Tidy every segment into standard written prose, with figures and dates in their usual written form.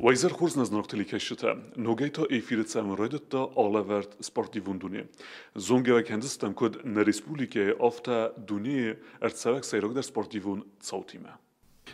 Уӕ изӕр хорз, нӕ зынаргъ телекӕсджытӕ! Ногӕй та эфиры цӕмӕн райдыдта алӕвӕрд «Спортивон дуне». Зонгӕ уӕ кӕндзыстӕм куыд нӕ республикӕйы, афтӕ дунейы ӕрцӕуӕг сӕйрагдӕр спортивон цаутимӕ.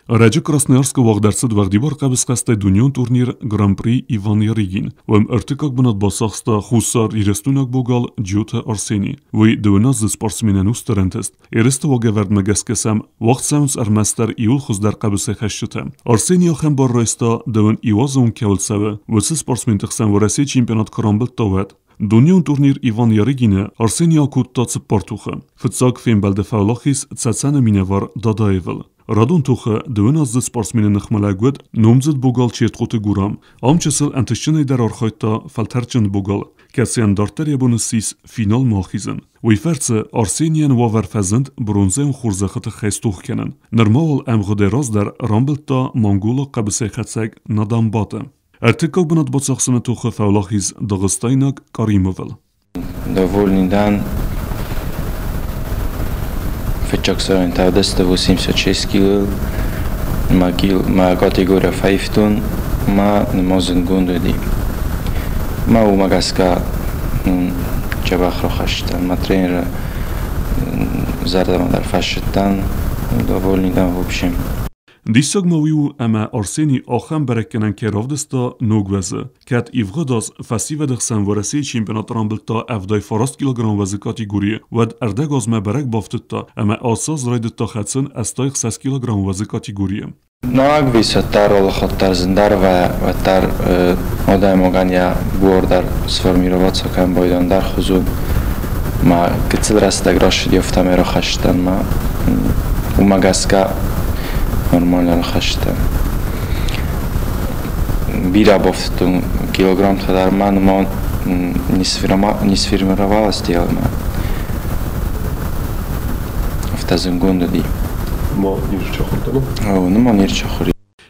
Ӕрӕджы Красноярскы уагъд ӕрцыд уӕгъдибар хъӕбысхӕстӕй дунеон турнир Гран-при Иван Ярыгин. Уым ӕртыккаг бынат бацахста Хуссар Ирыстойнаг богал Джиоты Арсений. Уый дыууыназдзыд спортсменӕн у стыр ӕнтыст. Ерысты уагӕвӕрдмӕ гӕсгӕ сӕм уагъд цӕуынц ӕрмӕстдӕр иууыл хуыздӕр хъӕбысӕйхӕсджытӕ. Арсений ахӕм бар райста, дыууын иуазон кӕуыл цӕуы, уыцы спортсменты хсӕн Уӕрӕсейы чемпионат куы рамбылдта, уӕд. Дунеон турнир Иван Ярыгины Арсений акодта цыппар тохы. Фыццаг фембӕлды фӕуӕлахиз Цӕцӕны минӕвар Дадаевыл. Радон тохы дыууыназдзыд спортсмены ныхмӕлӕг уыд номдзыд богал Чертхъоты Гурам. Ам чысыл ӕнтыстджынӕй дӕр архайдта фӕлтӕрдджын богал, кӕцыйӕн дарддӕр йӕ бон ссис финалмӕ ахизын. Уый фӕрцы Арсенийӕн уавӕр фӕзынд бронзӕйон хорзӕхы тыххӕй стох кӕнын. Нырма уал ӕмгъуыдӕй раздӕр рамбылдта монголаг хъӕбысӕйхӕцӕг Надамбаты. Ӕртыккаг бынат бацахсыны тохы фӕуӕлахиз дагъыстайнаг Каримовыл. Довольный дӕн. Фыццаг сӕрӕн тавдӕсты 86 кило. Мӕ, кил, мӕ категория фӕивтон, ма нымӕ зындгонд уыди. Мӕ уымӕ гӕсгӕ дзӕбӕх рахастан. Мӕ тренеры зӕрдӕмӕ дӕр фӕссыдтӕн. Довольный дӕн, в общем. Диссаг ма уый у, ӕмӕ Арсений ахӕм бӕрӕггӕнӕн кӕй равдыста ног уӕзы. Кӕд ивгъуыд аз фӕсивӕды хсӕн Уӕрӕсейы чемпионат рамбылдта 79 килограмм уӕзы категорийы, уӕд ӕрдӕг азмӕ бӕрӕг бафтыдта ӕмӕ ацы аз райдыдта хӕцын 86 килограмм уӕзы категорийы. Ног весӕддӕр олохоттар зындар уӕддӕр адӕймагӕн йӕ буар дӕр сформироваться кӕнын байдайы ӕндӕр хуызон. Ма гыццыл рӕстӕг рацыди, афтӕмӕй рахастан ма уымӕ гӕсгӕ нормально рахастан. Бирӕ бафтыдтон килограммтӕ дӕр ма нымӕ не сформировалась тело афтӕ зынгонд уыди. Ма нирчахур О, нымӕ нирчахур.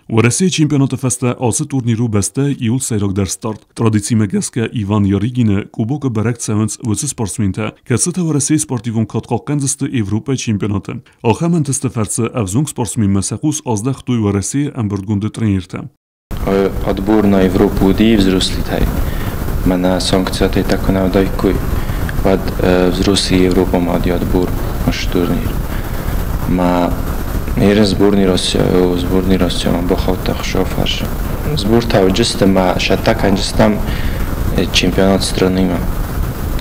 Уӕрӕсейы чемпионаты фӕстӕ ацы турнир у бӕстӕйы иууыл сӕйрагдӕр старт. Традицимӕ гӕсгӕ Иван Ярыгины кубокы бӕрӕг цӕуынц уыцы спортсментӕ, кӕцытӕ Уӕрӕсейы спортивон кад хъахъхъӕндзысты Европӕйы чемпионаты. Ахӕм ӕнтысты фӕрцы ӕвзонг спортсменмӕ сӕ хъус аздӕхтой Уӕрӕсейы ӕмбырдгонды тренертӕ. Отбор на Европу уыди взрослитӕй. Мӕнӕ санкциятӕй та куы нӕ уыдаиккой, уӕд взрослый Европӕмӕ уыди отбор турнир. Ма ерын сборный Россия, сборный Россиямӕ бахаудта хуыцауы фарсы. Сбортӕ уыдысты ма сӕттӕ кӕнджыстӕм чемпионат страны-мӕ.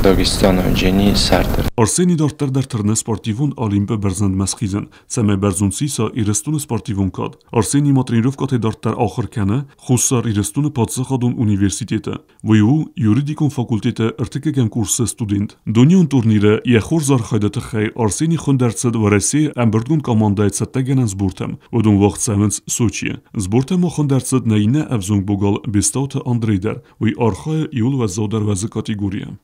Дагестаны Джени сӕрдӕр. Арсений дарддӕр дӕр тырны спортивон Олимпы бӕрзӕндмӕ схизын, цӕмӕй бӕрзонд сиса Ирыстоны спортивон кад. Арсений ма тренировкӕтӕй дарддӕр ахуыр кӕны Хуссар Ирыстоны паддзахадон университеты. Уый у юридикон факультеты ӕртыккӕгӕм курсы студент. Дунеон турниры йӕ хорз архайды тыххӕй Арсений хуынд ӕрцыд Уӕрӕсейы ӕмбырдгонд командӕйы цӕттӕгӕнӕн сбортӕм. Уыдон уагъд цӕуынц Сочийы. Сбортӕм ма хуынд ӕрцыд нӕ иннӕ ӕвзонг богал Бестауты Андрей дӕр. Уый архайы иууыл уӕззаудӕр уӕзы категорийы.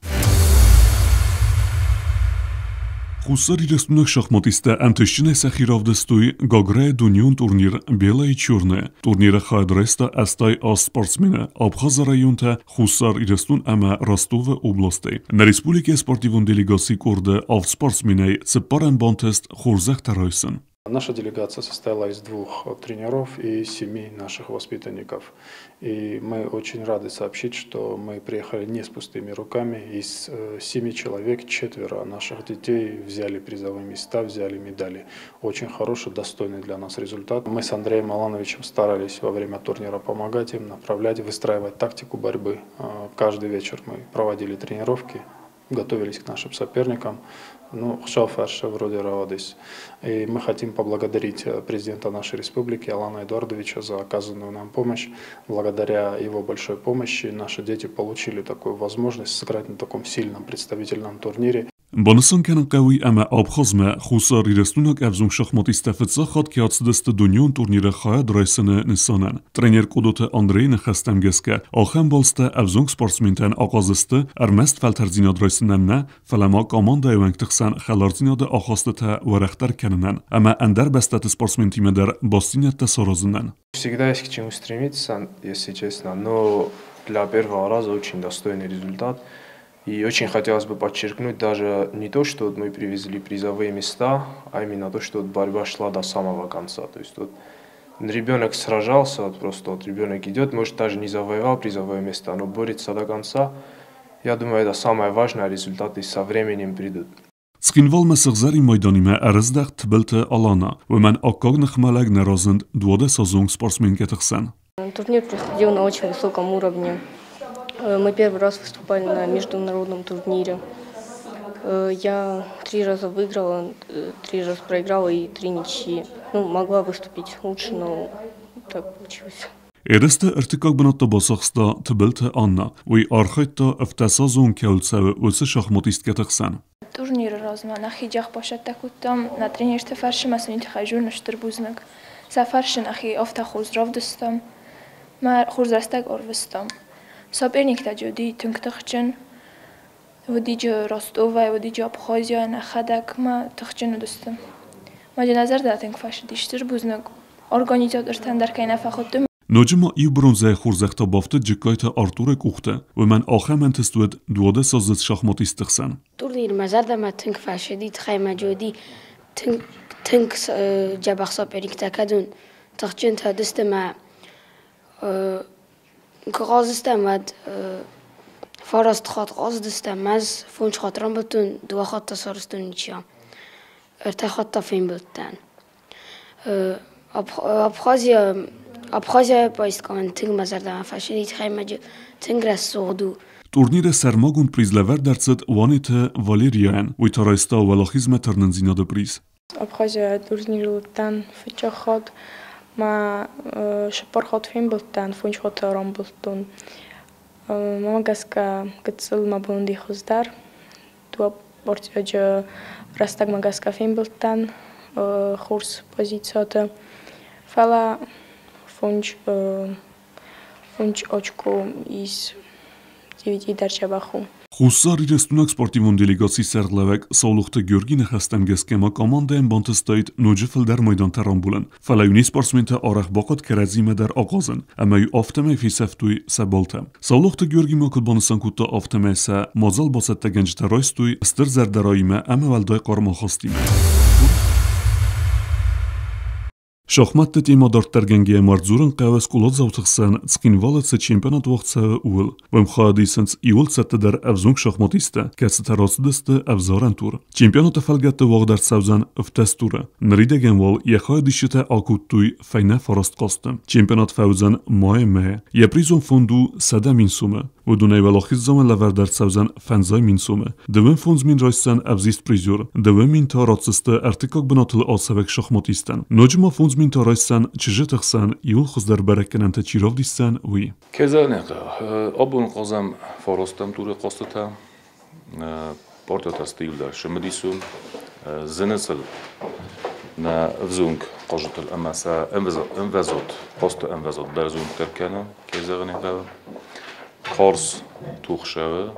Хуссар Ирыстойнаг шахматисттӕ ӕнтыстджынӕй сӕхи равдыстой Гагрӕйы дунеон турнир «Белое и черное». Турниры хайад райста 88 спортсмены Абхазы районтӕ, Хуссар Ирыстон ӕмӕ Ростовы областӕй. Нӕ республикӕйы спортивон делегацийы къорды авд спортсменӕй цыппарӕн бантыст хорзӕхтӕ райсын. Наша делегация состояла из двух тренеров и семи наших воспитанников. И мы очень рады сообщить, что мы приехали не с пустыми руками. Из семи человек четверо наших детей взяли призовые места, взяли медали. Очень хороший, достойный для нас результат. Мы с Андреем Алановичем старались во время турнира помогать им, направлять, выстраивать тактику борьбы. Каждый вечер мы проводили тренировки, готовились к нашим соперникам. Ну, Хуыцауы вроде рауадис. И мы хотим поблагодарить президента нашей республики Алана Эдуардовича за оказанную нам помощь. Благодаря его большой помощи наши дети получили такую возможность сыграть на таком сильном представительном турнире. Банысан кӕнын хъӕуы, ӕмӕ Абхазмӕ Хуссар Ирыстойнаг ӕвзонг шахматисттӕ фыццаг хатт кӕй ацыдысты дунеон турниры хайад райсыны нысанӕн. Тренер Къодоты Андрейы ныхӕстӕм гӕсгӕ, ахӕм балцтӕ ӕвзонг спортсментӕн ахъаз сты ӕрмӕст фӕлтӕрддзинад райсынӕн нӕ, фӕлӕ ма командӕйы уӕнгты хсӕн хӕлардзинады ахастытӕ уӕрӕхдӕр кӕнынӕн ӕмӕ ӕндӕр бӕстӕты спортсментимӕ дӕр бастдзинӕдтӕ саразынӕн. Всегда есть к чему стремиться, если честно, но для первого раза очень достойный результат. И очень хотелось бы подчеркнуть даже не то, что вот мы привезли призовые места, а именно то, что вот борьба шла до самого конца. То есть вот Ребенок сражался, вот просто вот ребенок идет, может, даже не завоевал призовое место, но борется до конца. Я думаю, это самое важное, результаты со временем придут. Цхинвалмӕ сыгъзӕрин майданимӕ ӕрыздӕхт Тыбылты Алана. Уымӕн аккаг ныхмӕлӕг нӕ разынд 12-аздзон спортсменкӕты хсӕн. Турнир проходил на очень высоком уровне. Мы первый раз выступали на международном турнире. Я 3 раза выиграла, 3 раза проиграла и 3 ничьи. Ну, могла выступить лучше, но так получилось. Ерысты ӕртыккаг бынат бацахста Тыбылты Анна. Уый архайдта ӕвддӕсаздзон кӕуыл цӕуы, уыцы шахматисткӕты хсӕн. Турниры размӕ нӕхи джах бацӕттӕ кодтам, нӕ тренерты фӕрцы ма сын тыххӕй зоны стыр бузныг. Сӕ фӕрцы нӕхи афтӕ хорз равдыстам, мӕ хорз рӕстӕг ӕрвыстам. Соперниктӕ уыди тынг тыхджын, уыди Ростовӕй, уыди Абхазийӕ, нӕхӕдӕг ма тыхджын уыдысты. Мӕ нӕ зӕрдӕ тынг фӕцыди, стыр бузныг организатортӕн дӕр кӕй нӕ фӕхуыдтой. Ноджы ма иу бронзӕйы хорзӕх та бафтыд Джыккайты Артуры къухты. Уымӕн ахӕм ӕнтыст уыд 12-аздзыд шахматисты хсӕн. Турнир мӕ зӕрдӕмӕ тынг фӕцыди, тыххӕй мӕ уыди тынг дзӕбӕх соперниктӕ, кӕд уын тыхджынтӕ уыдысты мӕ куы хъазыдыстӕм, уӕд 9 хатт хъазыдыстӕм, ӕз 5 хатт рамбылдтон, 2 хатт та сарӕзтон ничья, 3 хатт та фембылдтӕн. Абхазияйы поездкӕмӕн тынг мӕ зӕрдӕмӕ фӕцыди, тыххӕй мӕ тынг рӕсугъд у. Турниры сӕрмагонд приз лӕвӕрд ӕрцыд Уанеты Валерияйӕн. Уый та райста уӕлахизмӕ тырнындзинады приз. Абхазияйы турнирыл уыдтӕн фыццаг хатт, мӕ 4 хатт фембылдтӕн, 5 хатт рамбылдтон. Мӕ гӕсгӕ гыццыл мӕ бон уыди хуыздӕр. 2 партийӕджы рӕстӕгмӕ гӕсгӕ фембылдтӕн хорз позициаты. Фӕлӕ 5 очко из 9 дӕр дзӕбӕх у. Хуссар Ирыстонаг спортивон делегацийы сӕргълӕууӕг Саулохты Георгийы ныхӕстӕм гӕсгӕ ма командӕйӕн бантыстаид ноджы фылдӕр майдантӕ рамбулын. Фӕлӕ-иу не спортсментӕ арӕх бахъуыд кӕрӕдзимӕ дӕр ахъазын, ӕмӕ-иу афтӕмӕй фесӕфтой сӕ балтӕ. Саулохты Георгий ма куыд банысан кодта, афтӕмӕй сӕ мадзал бацӕттӕгӕнджытӕ райстой стыр зӕрдӕраимӕ ӕмӕ уӕлдай хъарм ахастимӕ. Шахматты темӕ дарддӕргӕнгӕйӕ ма ӕрдзурын хъӕуы скъоладзауты хсӕн Цхинвалы цы чемпионат уагъд цӕуы, ууыл. Уым хайад исынц иууыл цӕттӕдӕр ӕвзонг шахматисттӕ, кӕцытӕ рацыдысты ӕвзарӕн тур. Чемпионаты фӕлгӕтты уагъд ӕрцӕудзӕн 17 туры. Ныридӕгӕн уал йӕ хайадисджытӕ акодтой фӕйнӕ 9 хъазты. Чемпионат фӕуыдзӕн майы мӕйы. Йӕ призон фонд у 100 000 сомы. Уыдонӕй уӕлахиздзауӕн лӕвӕрд ӕрцӕудзӕн 50 000 сомы. 25 000 райсдзӕн ӕвзист призер, 2 000 та ратдзысты ӕртыккаг бынатыл ацӕуӕг шахматисттӕн. Ноджы ма 5 000 та райсдзӕн чызджыты хсӕн иууыл хуыздӕр бӕрӕггӕнӕнтӕ чи равдисдзӕн, уый. Кӕй зӕгъын ӕй хъӕуы, абон хъазӕм фарастӕм туры хъазтытӕ, партиятӕ сты иуылдӕр цымыдисон, зыны сыл нӕ ӕвзонг хъазджытыл ӕмӕ сӕ ӕмвӕзад, хъазты ӕмвӕзад бӕрзонддӕр кӕны, кӕй зӕгъын ӕй хъӕуы. Карз тох цӕуы,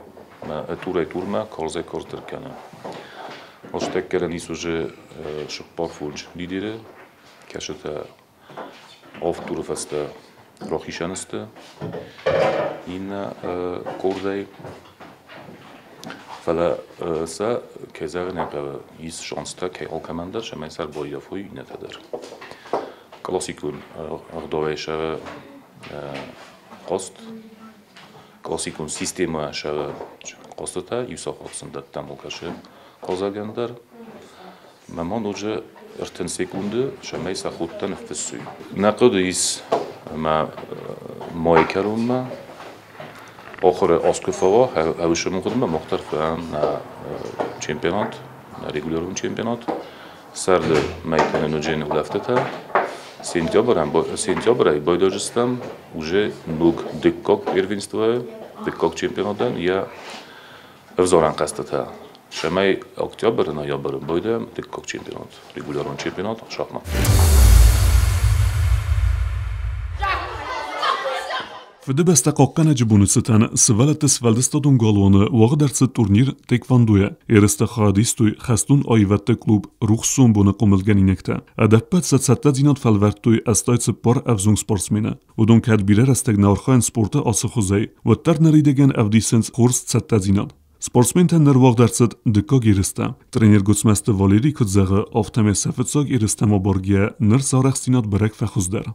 турӕй турмӕ карзӕй карздӕр кӕны. Астӕккӕрӕн ис уже 4-5 лидеры, кӕцытӕ 7 туры фӕстӕ рахизӕн сты иннӕ къордӕй. Фӕлӕ сӕ, кӕй зӕгъын ӕй хъӕуы, ис шанстӕ кӕй алкӕмӕн дӕр, цӕмӕй сӕ ӕрбаййафой иннӕтӕ дӕр. Классикон ӕгъдауӕй сӕ хъазт, классикон системӕ сӕ хъазтытӕ, иу сахат сын дӕттӕм алкӕцы хъазӕгӕн дӕр. Мӕ ма ноджы 30 секунды, цӕмӕй сӕ ходтӕ ныффыссой. Нӕ хъуыды ис ӕмӕ майы кӕронмӕ ахуыры аз куы фӕуа, ӕвысымы мгъуыдмӕ мах дӕр фӕуӕм нӕ чемпионат, нӕ регулярон чемпионат. Сӕрды мӕйтӕ нын уыдзӕн улӕфтытӕ. Сентябрӕй байдайдзыстӕм уже ног дыккаг первенствойы, дыккаг чемпионатӕн йӕ ӕвзарӕн хъӕзтытӕ. Цӕмӕй октябры, ноябры байдайӕм дыккаг чемпионат, регулярон чемпионат шахматты. Фыдыбӕстӕ хъахъхъӕнӕджы боны цытӕн сывӕллӕтты сфӕлдыстадон галуаны уагъд ӕрцыд турнир тхэквондойӕ. Ерысты хайад истой хӕстон аивӕдты клуб «Рухс сомбоны» хъомылгӕнинӕгтӕ. Ӕдӕппӕт сӕ цӕттӕдзинад фӕлвӕрдтой 84 ӕвзонг спортсмены. Уыдон кӕд бирӕ рӕстӕг нӕ архайынц спорты ацы хуызӕй, уӕддӕр ныридӕгӕн ӕвдисынц хорз цӕттӕдзинад. Спортсментӕн ныр уагъд ӕрцыд дыккаг ерыстӕ. Тренер Гуыцмӕзты Валерий куыд зӕгъы, афтӕмӕй сӕ фыццаг ерыстӕм абаргӕйӕ ныр сӕ арӕхстдзинад бӕрӕг фӕхуыздӕр.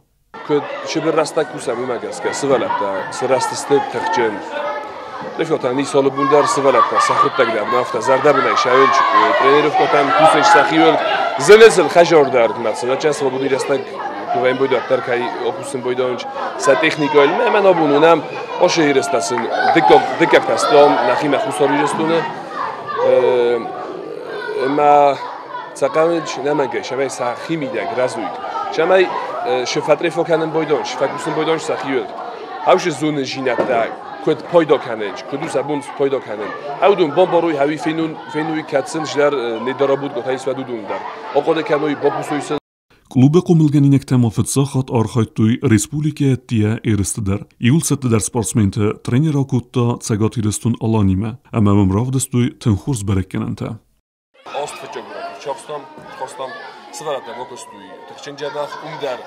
Куыд сыбыр рӕстӕг кусӕм, уымӕ гӕсгӕ сывӕллӕттӕ сырӕзтысты тыхджын. Тренировкӕтӕн ис алы бон дӕр сывӕллӕттӕ сӕхуыдтӕг дӕр афтӕ зӕрдӕбынӕй сӕйынч тренировкӕтӕм кусынц сӕхиуыл. Зыны хӕзордӕр мӕ свободный рӕстӕг кувӕн бойдӕттӕр кӕй окусын бойдонч сӕ техникӕйыл мӕ набон уынӕм оше ерыстӕ сын дыккӕгтӕ стом нӕхимӕ Хуссар Ирыстоны ӕмӕ цӕхъӕныч нӕмӕнгӕй сӕмӕй сӕхимидӕг рӕзуйг сӕмӕй шифатрефо кӕнын бойдон шифакусын бойдон сӕхиуыл хаушы зоны жинӕттӕ куыд пойдо кӕнын куыд у сӕ бон пойдо кӕнын хӕудун бомборуй хӕуи фенун фенуй кӕцын ждӕр недоработка хайсвӕдудун дӕр окъоде кӕнуй бокусуй. Клубы хъомылгӕнинӕгтӕ ма фыццаг хатт архайдтой республикӕйы ӕддейӕ ерысты дӕр. Иууыл цӕттӕдӕр спортсменты тренер акодта Цӕгат Ирыстон-Аланимӕ ӕмӕ уым равдыстой тынг хорз бӕрӕггӕнӕнтӕ. Сывӕллӕттӕ бакуыстой тыхджын джӕбӕх, уым дӕр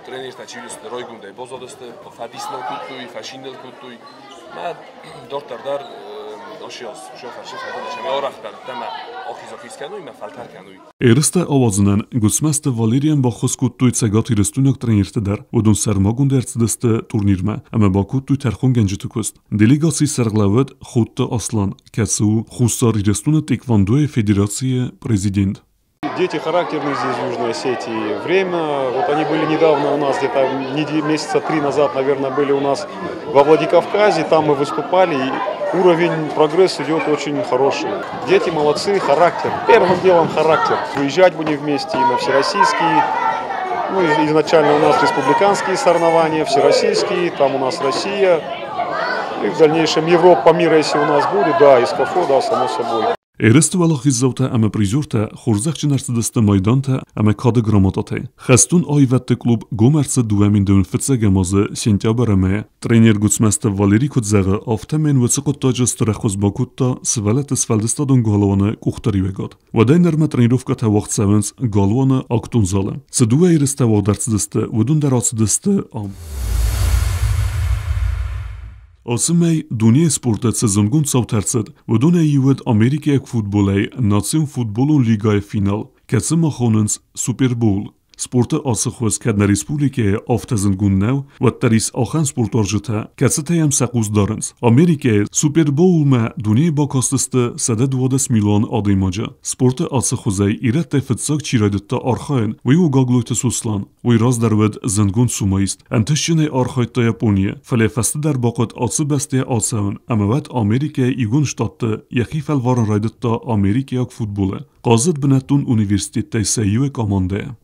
тренертӕ чи уыдысты, райгондӕй баззадысты, фӕдисныл кодтой, фӕсинныл кодтой. Мӕ дарддӕр дӕр Ерыстӕ ауадзынӕн Гуыцмӕзты Валерийӕн баххуыс кодтой цӕгатирыстойнаг тренертӕ дӕр. Уыдон сӕрмагонд ӕрцыдысты турнирмӕ ӕмӕ бакодтой тӕрхонгӕнджыты куыст. Делегацийы сӕргълӕууӕг Ходты Аслан, кӕцы у Хуссар Ирыстоны тэквондойы федерацийы президент. Дети характерные здесь, в Южной Осетии. Время, вот они были недавно у нас, где-то месяца три назад, наверное, были у нас во Владикавказе, там мы выступали, и уровень прогресс идет очень хороший. Дети молодцы, характер, первым делом характер. Выезжать будем вместе и на всероссийские, ну, изначально у нас республиканские соревнования, всероссийские, там у нас Россия, и в дальнейшем Европа, мир, если у нас будет, да, из КФО, да, само собой. Ерысты уӕлахиздзаутӕ ӕмӕ призертӕ хорзӕхджын ӕрцыдысты майдантӕ ӕмӕ кады грамотатӕй. Хӕстон аивӕдты клуб гом ӕрцыд 2001 азы сентябры мӕйы. Тренер Гуыцмӕзты Валерий куыд зӕгъы, афтӕмӕй йын уыцы хъуыддаджы стыр ӕххуыс бакодта сывӕллӕтты сфӕлдыстадон галуаны къухдариуӕгад. Уӕдӕй нырмӕ тренировкӕтӕ уагъд цӕуынц галуаны актон залы. Цы дыууӕ ерыстӕ уагъд ӕрцыдысты, уыдон дӕр ацыдысты ам. Ацы мӕй дунейы спорты цы зындгонд цаутӕ ӕрцыд, уыдонӕй иу уыд америкӕйаг футболӕй национ футболон лигӕйы финал, кӕцы ма хонынц Супербоул. Спорты ацы хуыз кӕд нӕ республикӕйы афтӕ зындгонд нӕу, уӕддӕр ис ахӕм спортуарзджытӕ, кӕцытӕ йӕм сӕ хъус дарынц. Америкӕйы Супербоулмӕ дунейы бакастысты 112 милуан адӕймаджы. Спорты ацы хуызӕй ирӕттӕй фыццаг чи райдыдта архайын, уый у Гаглойты Сослан. Уый раздӕр уыд зындгонд сумоист. Ӕнтыстджынӕй архайдта Японийы, фӕлӕ фӕстӕдӕр бахъуыд ацы бӕстӕйӕ ацӕуын ӕмӕ уӕд Америкӕйы Иугонд Штатты йӕхи фӕлварын райдыдта америкӕйаг футболы. Хъазыд бынӕттон университеттӕй сӕ иуы командӕйы.